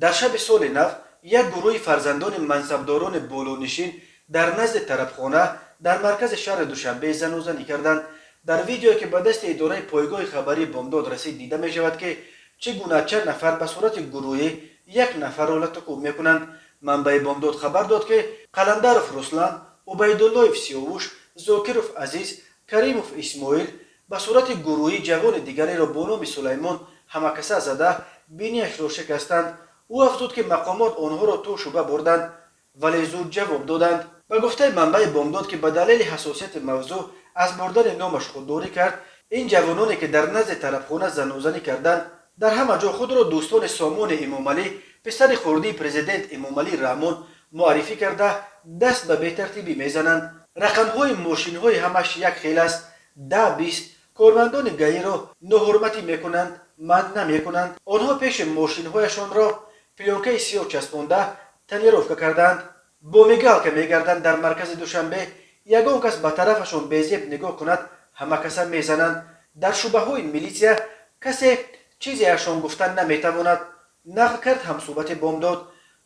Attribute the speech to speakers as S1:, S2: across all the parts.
S1: Дар шаби соли нав як гурӯҳи фарзандони мансабдорони болонишин дар назди тарабхона дар маркази шаҳри Душанбе занозанӣ карданд. Дар видеое, ки ба дасти идораи пойгоҳи хабарии «Бомдод» расид, дида мешавад, ки чӣ гуна чанд нафар ба сурати гурӯҳӣ як нафарро латукӯб мекунанд. Манбаи «Бомдод» хабар дод, ки Қаландаров Руслан, Убайдуллоев Сиёвуш, Зокиров Азиз, Каримов Исмоил ба сурати гурӯҳӣ ҷавони дигареро бо номи Сулаймон ҳамакаса зада, бинияшро шикастанд. Ӯ афзуд, ки мақомот онҳоро то шӯъба бурданд, вале зуд ҷавоб доданд. Ба гуфтаи манбаи «Бомдод», ки ба далели ҳассосияти мавзӯъ аз бурдани номаш худдорӣ кард, ин ҷавононе, ки дар назди тарабхона занозанӣ карданд, дар ҳама ҷо худро дӯстони Сомони Эмомалӣ, писари хурдии президент Эмомалӣ Раҳмон, муаррифӣ карда, даст ба бетартибӣ мезананд. Рақамҳои мошинҳои ҳамаш як хел аст: 10 20. Кормандони ГАИ-ро ноҳурматӣ мекунанд, манъ намекунанд. Онҳо пеши мошинҳояшонро плёнкаи сиёҳ часпонда, тонировка кардаанд, бо мигалка мегарданд. Дар маркази Душанбе ягон кас ба тарафашон безеб нигоҳ кунад, ҳама каса мезананд. Дар шӯъбаҳои милитсия касе чизеашон гуфта наметавонад, нақл кард ҳамсӯҳбати «Бомдод».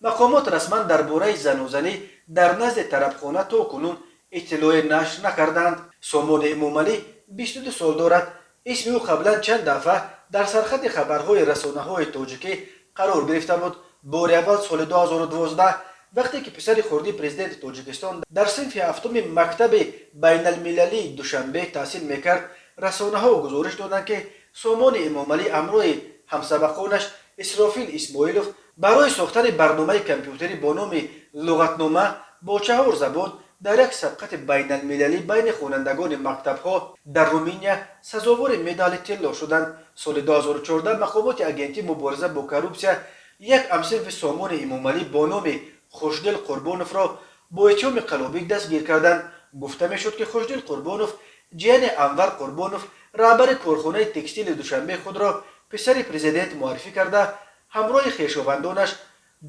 S1: Мақомот расман дар бораи занозанӣ дар назди тарабхона то кунун иттилоъе нашр накарданд. Сомони Эмомалӣ 22 сол дорад. Исми ӯ қаблан чанд дафъа дар сархати хабарҳои расонаҳои тоҷикӣ қарор гирифта буд. Бори аввал соли 2012, вақте ки писари хурдии президенти Тоҷикистон дар синфи ҳафтуми мактаби байналмилалии Душанбе таҳсил мекард, расонаҳо гузориш доданд, ки Сомони Эмомалӣ ҳамроҳи ҳамсабақонаш Исрофил Исмоилов барои сохтани барномаи компютерӣ бо номи «Луғатнома» бо чаҳор забон дар як сабқати байналмилалӣ байни хонандагони мактабҳо дар Руминия сазовори медали тилло шуданд. Соли 2014 мақомоти Агентии мубориза бо коррупсия як ҳамсинфи Сомони Эмомалӣ бо номи Хушдил Қурбоновро бо иттиҳоми қаллобӣ дастгир карданд. Гуфта мешуд, ки Хушдил Қурбонов, ҷияни Анвар Қурбонов, раҳбари корхонаи текстили Душанбе, худро писари президент муаррифӣ карда, ҳамроҳи хешовандонаш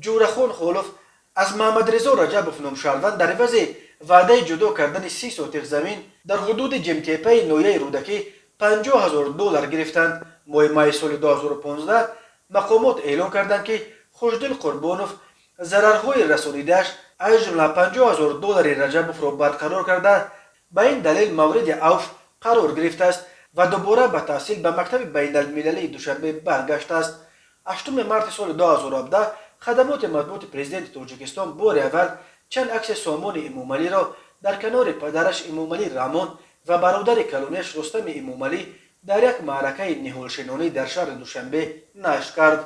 S1: Ҷурахон Холов аз Маҳмадризо Раҷабов ном шаҳрванд дар ивази ваъдаи ҷудо кардани 30 сотих замин дар ҳудуди Ҷимтепаи ноҳияи Рӯдакӣ 50 000 доллар гирифтанд. Моҳи майи соли 2015 мақомот эълон карданд, ки Хушдил Қурбонов зарарҳои расонидааш, аз ҷумла 50 000 доллари Раҷабовро барқарор карда, ба ин далел мавриди авф қарор гирифтааст ва дубора ба таҳсил ба мактаби байналмилалии Душанбе баргаштааст. 8 марти соли 2017 хадамоти матбуоти президенти Тоҷикистон бори аввал чанд акси Сомони Эмомалиро дар канори падараш Эмомалӣ Раҳмон ва бародари калонияш Рустами Эмомалӣ дар як маъракаи ниҳолшинонӣ дар шаҳри Душанбе нашр кард.